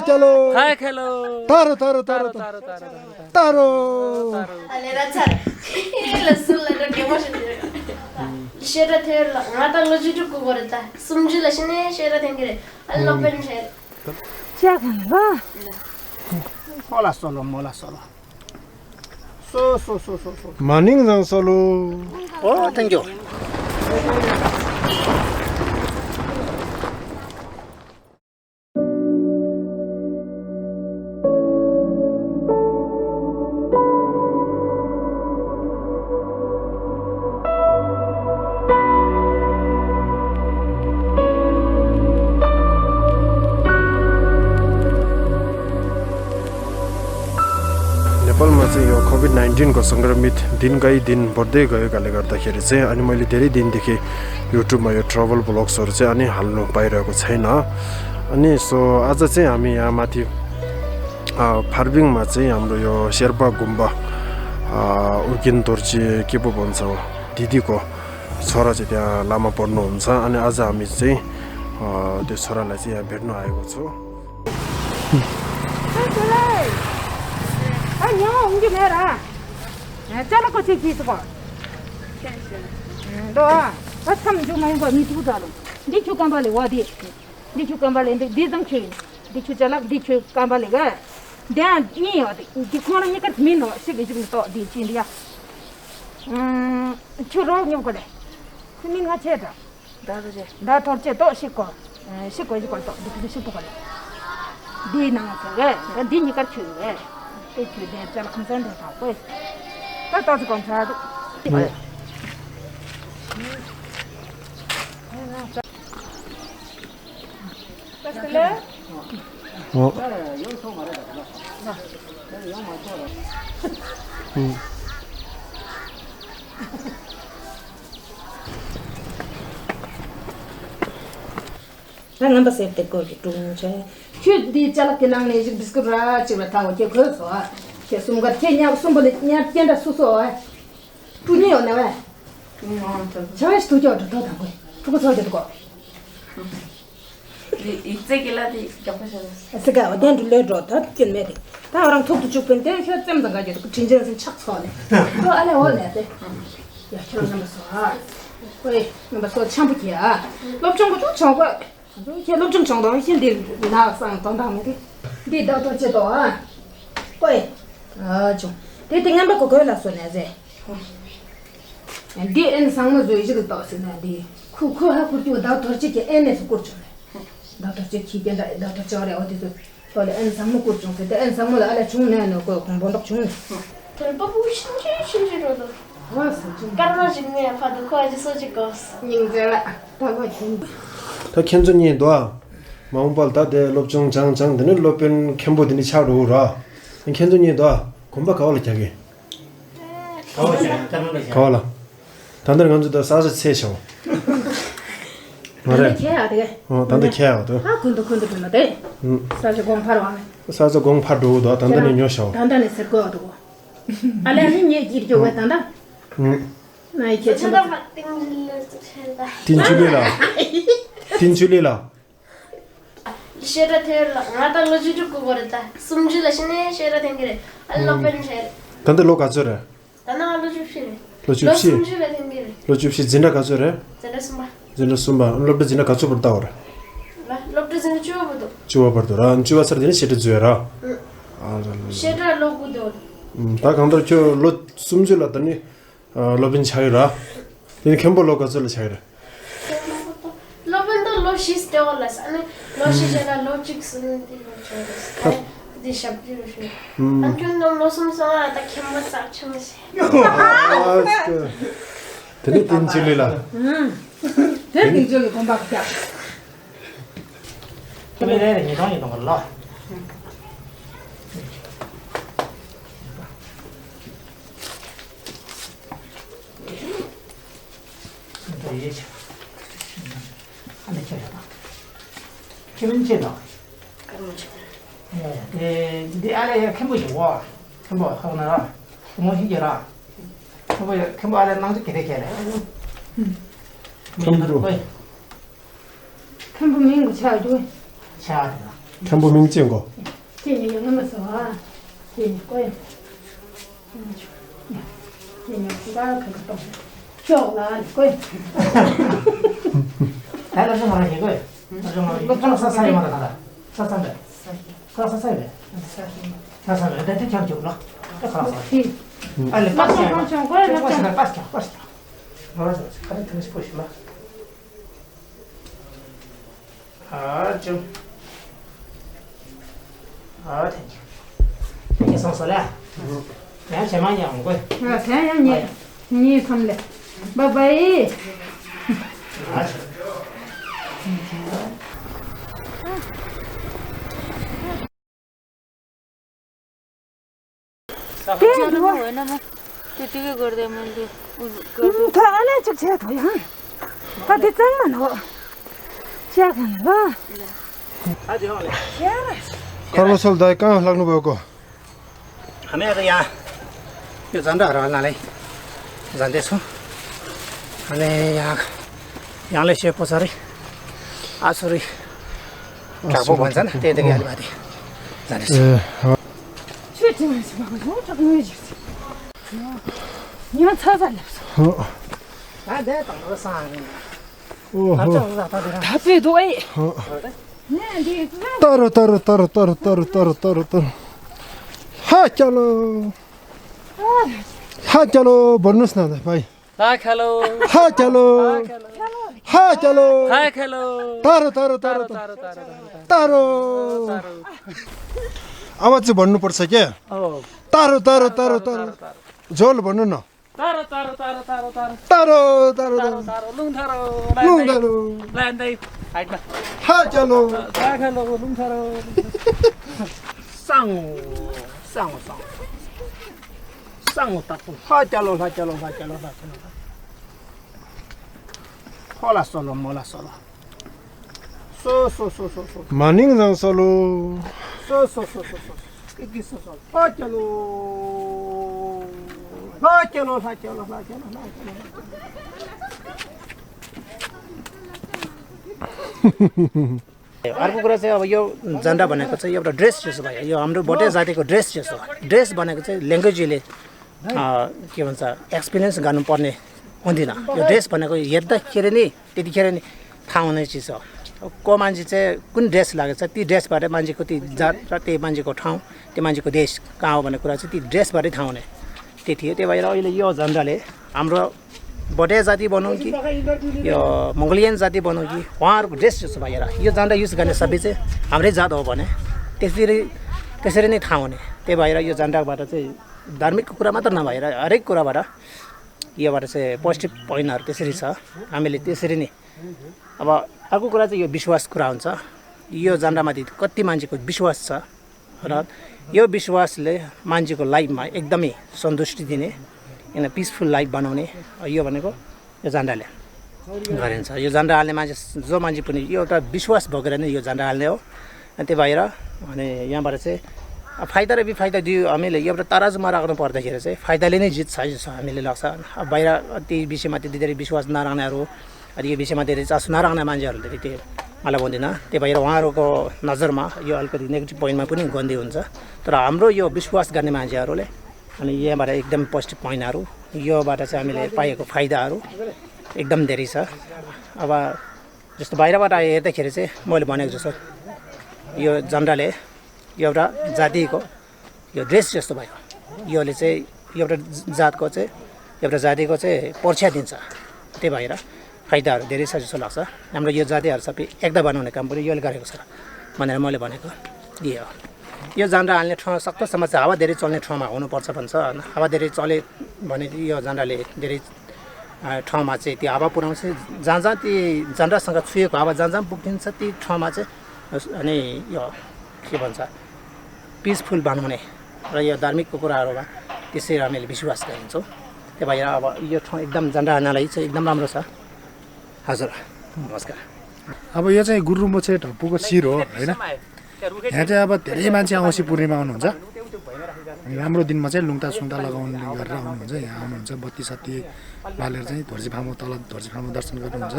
chalo. Hi, hello. Taro. Allora, c'è. La sulla che voce. Shera thera, ngata loji ju ko gorta. Sumji la shine shera thengire. Allah ben shera. Chakala. Mola solo. So. Morning sang solo. Oh, thank you. Nepal मा चाहिँ यो COVID-19 को संक्रमित दिनकै दिन बढ्दै गएकाले गर्दाखेरि चाहिँ अनि मैले धेरै दिनदेखि युट्युब मा यो ट्राभल ब्लग्सहरु चाहिँ अनि हाल्नु पाइरहेको छैन अनि सो आज चाहिँ हामी यहाँ माथि फार्पिङ मा चाहिँ हाम्रो यो शेर्पा गुम्बा उर्किन तोर्ची के पो भन्छ दिदीको छोरा चाहिँ त्यहाँ लामा पढ्नुहुन्छ अनि आज हामी चाहिँ त्यो छोरालाई चाहिँ यहाँ भेट्न आएको छु 아니야, 옮겨 내라. 잘라고 저기 있어 봐. 너, 참 좀 거 니 두자로. 니 주간발에 와디. 니 주간발에 디정치. 니 주자라 니 주간발에가 대한 니 어디. 니 코는 니가 민노 시기 좀 또 디진이야. 주로 좀 그래. 민 하체다. 나도지. 나 돌체 또 씻고. 씻고 이거 또 니 씻고 그래. 니 나가게. 니 니가 주에. They could have concerned about it. That doesn't come to Number safe the go to Should the Jalakilang biscuit rats in a tower, your curse or some got 10 years, somebody near Tenda Suso. To me on the way. Choice to your daughter. To go to go. It's a lady. As a guy, then to let her that can make it. Now I'm talking to Chupin, then heard them the guy to change and chucks on it. So I know all that. Your children number so hard. Wait, number so champion. Love Jungle to Chonga. Here, look, John, he did now some tongue. Did Dr. Cheto, Wait, John. They think I'm a cocola soon as a. And did and some of the usual thoughts in that day. Who have put you without Chicken and it's good. Dr. Chicky and Dr. Charlie audited for the end some good chunk, the end some other tune and go from Bondok. Garage in there for the quite surgicals. 다 켄전이 너 마음발다 대 롭종 장장 되는 롭은 캠보드니 차로라 켄전이 너 곰바 가올 자기 가올라 단들 간주도 사서 세셔 말해 단들 캐야도 근데 그런데 사실 공파로 하네 사서 공파도도 단단히 녀셔 단단히 쓸 거도 알아니 얘기 좀 했단다 나 이게 참 딘줄리라 Shera thera, ngata loji ju ko gorta. Sumji la shine shera thengire. Allah ben shera. 단데 로 가져래 Dana loji shine. 로줍시 Sumji la thengire. 로줍시 진짜 가져래 Zena sumba. 진짜 숨바 롭데 진짜 가져 버다 오라 La lobde zena chuo bodo. 주어 버더라 안 주어서 되는 시트 주여라 Shera logu do. 다 강들 저로 숨질렀더니 로빈 차이라 이 캠볼로 가져를 차이라 Lobendo lo shis te olas. Ane lo shera logic sunti lo choras. Di shabdi lo shi. Anjun no lo sum sa ta kemma sa chumsi. 되게 딘줄리라 되게 저기 공부하자 그러면 이 동이 좀 올라. 김은지다. 예, 네 아래 캠보지 와. 캠보 하고 나라. 뭐 희겨라. 캠보 아래 낭지 개래개래. 캠보. 캠프 민구 차도 차다. 캄보 민지인 거. 괜히 영어면서 괜히 거야. 괜히 누가 그거 쇼나 거야. 달라 좀 하나 이거. 이거 하나 사사이 말아 가다. 사산데. 사사이. 사사이. 내가 참 좋나. 알레 빠스. 빠스. 맞아. 가는 틈이 보시마. 좀. 이게 성설이야. 내가 제일 많이 한 거야. 그냥 니 삼래. 바이바이. त्यतिकै गर्दै मैले थाहा चाहिँ छ त यहाँ कति चाहिँ हो चिया खानु ल कर्मसल दाइ कहाँ लाग्नु भएको? हामी अब यहाँ यो झन्डाहरू हाल्नलाई जाँदैछौँ अनि यहाँले से पछाडि आसुरी ढाको भन्छन् त्यहीदेखि अलिमाथि जाँदैछौँ यहाँ छ जाने थापे दोइ तर हा चलो भन्नुहोस् न भाइ खेलो तारो आवाज चाहिँ भन्नुपर्छ क्या तारो झोल भन्नु न तारो हा चलो 쌍 따고 하자로 홀라솔로 몰라솔로 소소소소소 마닝장 솔로 소소소소소 이게 소소 하자로 अर्को कुरा चाहिँ अब यो झन्डा भनेको चाहिँ एउटा ड्रेस जस्तो भयो यो हाम्रो भोटे जातिको ड्रेस जस्तो ड्रेस भनेको चाहिँ ल्याङ्ग्वेजले के भन्छ एक्सपिरियन्स गर्नुपर्ने हुँदैन यो ड्रेस भनेको हेर्दाखेरि नि त्यतिखेर नि थाहा हुने चिज हो को मान्छे चाहिँ कुन ड्रेस लागेको छ ती ड्रेसबाट मान्छेको ती जात र त्यो मान्छेको ठाउँ त्यो मान्छेको देश कहाँ हो भन्ने कुरा चाहिँ ती ड्रेसबाटै थाहा हुने त्यति हो त्यही भएर अहिले यो झन्डाले हाम्रो भोटे जाति भनौँ कि यो मङ्गोलियन जाति भनौँ कि उहाँहरूको ड्रेस जस्तो भएर यो झन्डा युज गर्ने सबै चाहिँ हाम्रै जात हो भने त्यसरी नै थाहा हुने त्यही भएर यो झन्डाबाट चाहिँ धार्मिकको कुरा मात्र नभएर हरेक कुराबाट योबाट चाहिँ पोजिटिभ पोइन्टहरू त्यसरी छ हामीले त्यसरी नै अब अर्को कुरा चाहिँ यो विश्वास कुरा हुन्छ यो झन्डामाथि कति मान्छेको विश्वास छ र यो विश्वासले मान्छेको लाइफमा एकदमै सन्तुष्टि दिने किन पिसफुल लाइफ बनाउने यो भनेको यो झन्डाले गरिन्छ यो झन्डा हाल्ने मान्छे जो मान्छे पनि यो एउटा विश्वास बोकेर नै यो झन्डा हाल्ने हो त्यही भएर अनि यहाँबाट चाहिँ फाइदा र बेफाइदा दियो हामीले एउटा तराजुमा राख्नु पर्दाखेरि चाहिँ फाइदाले नै जित्छ जस्तो हामीले लाग्छ अब बाहिर ती विषयमा त्यति धेरै विश्वास नराख्नेहरू अनि यो विषयमा धेरै चासो नराख्ने मान्छेहरूले त्यति मलाई भन्दिनँ त्यही भएर उहाँहरूको नजरमा यो अलिकति नेगेटिभ पोइन्टमा पनि गन्दी हुन्छ तर हाम्रो यो विश्वास गर्ने मान्छेहरूले अनि यहाँबाट एकदम पोजिटिभ पोइन्टहरू योबाट चाहिँ हामीले पाएको फाइदाहरू एकदम धेरै छ अब जस्तो बाहिरबाट हेर्दाखेरि चाहिँ मैले भनेको जस्तो यो झन्डाले एउटा जातिको यो ड्रेस जस्तो भयो योले चाहिँ एउटा जातको चाहिँ एउटा जातिको चाहिँ परिचय दिन्छ त्यही भएर फाइदाहरू धेरै छ जस्तो लाग्छ हाम्रो यो जातिहरू सबै एकता बनाउने काम पनि योले गरेको छ भनेर मैले भनेको यो हो यो झन्डा हाल्ने ठाउँ सक्दोसम्म चाहिँ हावा धेरै चल्ने ठाउँमा हुनुपर्छ भन्छ हावा धेरै चले भने यो झन्डाले धेरै ठाउँमा चाहिँ त्यो हावा पुऱ्याउँछ जहाँ ती झन्डासँग छुएको हावा जहाँ पुगिन्छ ती ठाउँमा चाहिँ अनि यो के भन्छ पिसफुल बनाउने र यो धार्मिकको कुराहरूमा त्यसरी हामीले विश्वास गरिन्छौँ त्यही भएर अब यो ठाउँ एकदम झन्डा हाल्नलाई चाहिँ एकदम राम्रो छ हजुर नमस्कार अब यो चाहिँ गुरुमुछे ढप्पुको शिर हो होइन यहाँ चाहिँ अब धेरै मान्छे औँसी पूर्णिमा आउनुहुन्छ अनि राम्रो दिनमा चाहिँ लुङ्ता सुङ्ता लगाउने गरेर आउनुहुन्छ यहाँ आउनुहुन्छ बत्ती सत्ती बालेर चाहिँ धोर्जीफामो तल धोर्जीफामो दर्शन गर्नुहुन्छ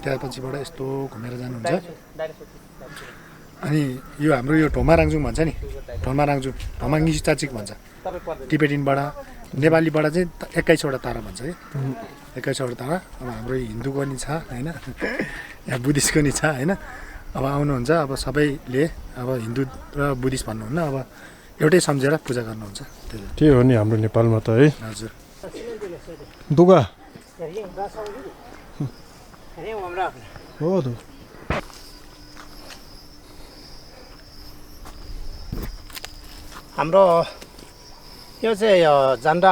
त्यहाँ पछिबाट यस्तो घुमेर जानुहुन्छ अनि यो हाम्रो यो ढोमा राङजुङ भन्छ नि ढोमा राङजुङ ढोमा निसिचाचिक भन्छ टिबेटिनबाट नेपालीबाट चाहिँ 21वटा तारा भन्छ है 21वटा तारा अब हाम्रो हिन्दूको नि छ होइन यहाँ बुद्धिस्टको नि छ होइन अब आउनुहुन्छ अब सबैले अब हिन्दू र बुद्धिस्ट भन्नुहुन्न अब एउटै सम्झेर पूजा गर्नुहुन्छ त्यही हो नि हाम्रो नेपालमा त है हजुर दुगा हो दु हाम्रो यो चाहिँ झन्डा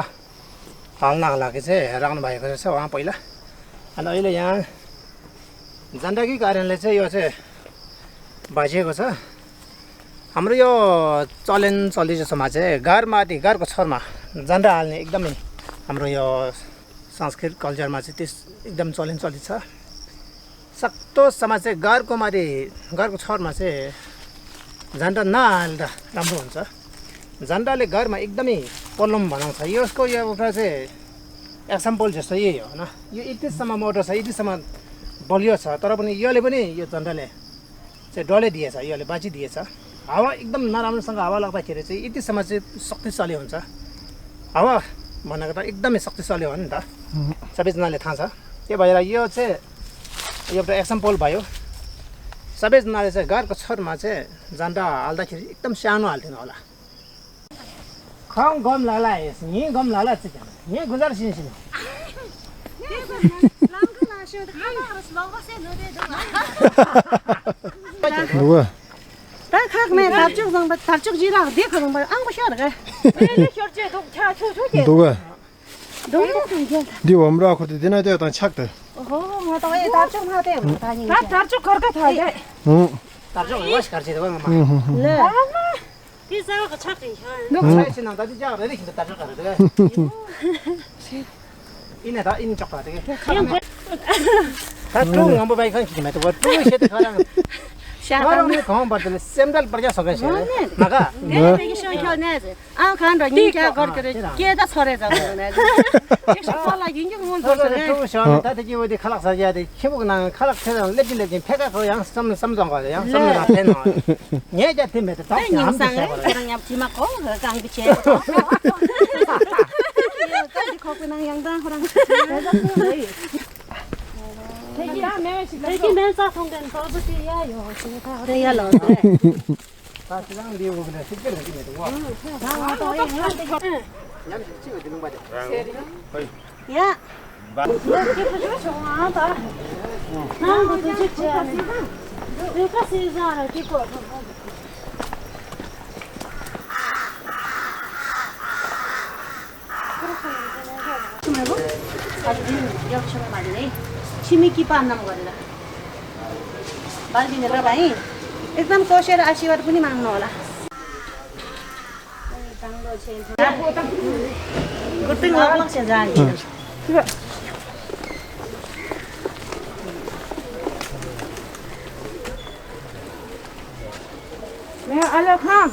हाल्नको लागि चाहिँ राख्नु भएको रहेछ उहाँ पहिला अनि अहिले यहाँ झन्डाकै कारणले चाहिँ यो चाहिँ भाँचिएको छ हाम्रो यो चलन चल्ती जसोमा चाहिँ गारमाथि गारको छरमा झन्डा हाल्ने एकदमै हाम्रो यो संस्कृत कल्चरमा चाहिँ त्यस एकदम चलन चल्ती छ सक्दोसम्म चाहिँ गारको माथि गारको छरमा चाहिँ झन्डा नहाल्दा राम्रो हुन्छ झन्डाले घरमा एकदमै पल्लम बनाउँछ यसको यो एउटा चाहिँ एक्जाम्पल जस्तो यही हो होइन यो यतिसम्म मोटो छ यतिसम्म बलियो छ तर पनि यसले पनि यो झन्डाले चाहिँ डल्लै दिएछ यसले बाँचिदिएछ हावा एकदम नराम्रोसँग हावा लाग्दाखेरि चाहिँ यतिसम्म चाहिँ शक्तिशाली हुन्छ हावा भनेको त एकदमै शक्तिशाली हो नि त सबैजनाले थाहा छ त्यही भएर यो चाहिँ एउटा एक्जाम्पल भयो सबैजनाले चाहिँ घरको छरमा चाहिँ झन्डा हाल्दाखेरि एकदम सानो हाल्दिनु होला Không gom lại lại, nhỉ gom lại lại chứ chẳng, nhỉ cũng rất xin xin. 누구야? 다 khác mẹ tập trung gì nào tiếc không phải ăn có sợ được cái. 누구야? Đúng không? 네 엄마하고도 니네 대다 착들. Mà tôi tập trung hai tiếng. Tập trung khỏi cái thời đấy. 응. Tập trung quá cả gì đâu mà. Nè. Cái sao có chắc thì Lúc sai xin nào ta đi giao đấy thì tập trung cả đấy. In này ta in chọc cả đấy. Ta trung không bao giờ khi mà tôi trung sẽ được khang. Nó nó không bắt được xem đal bây giờ sao cái gì. Mà cả. Cái cái sao cho nè. Ăn khăn rồi nhìn cha gọi cái kia đã xòe ra rồi nè. Cái sao là những cái món Tôi là trung sao ta thì chỉ đi khắc sao ra đi. Khi mà nàng khắc thế nào lấy đi phép cái rồi yang xăm xăm rong rồi yang xăm là thế nào. Nhớ ra thêm mẹ tao. nhìn sang ấy, cái nhà chỉ mà có rồi càng bị che. Cái khó cái năng yang đang đang. Thế cái men sao không cần có bất kỳ ai rồi. Đây là lợn. Ta chỉ đang đi vào cái thích cái này đúng không? Nhắm chưa được đúng vậy. Dạ. Cái cái chỗ nào ta? Nó có cái chiếc xe này. Cái cái xe ra rồi cái cổ. छिमेकी पार्न गरेर बाल्दिने र भाइ एकदम कसेर आशीर्वाद पनि माग्नु होला गुटिङ लाग्छ जाने मैं अलग खाँ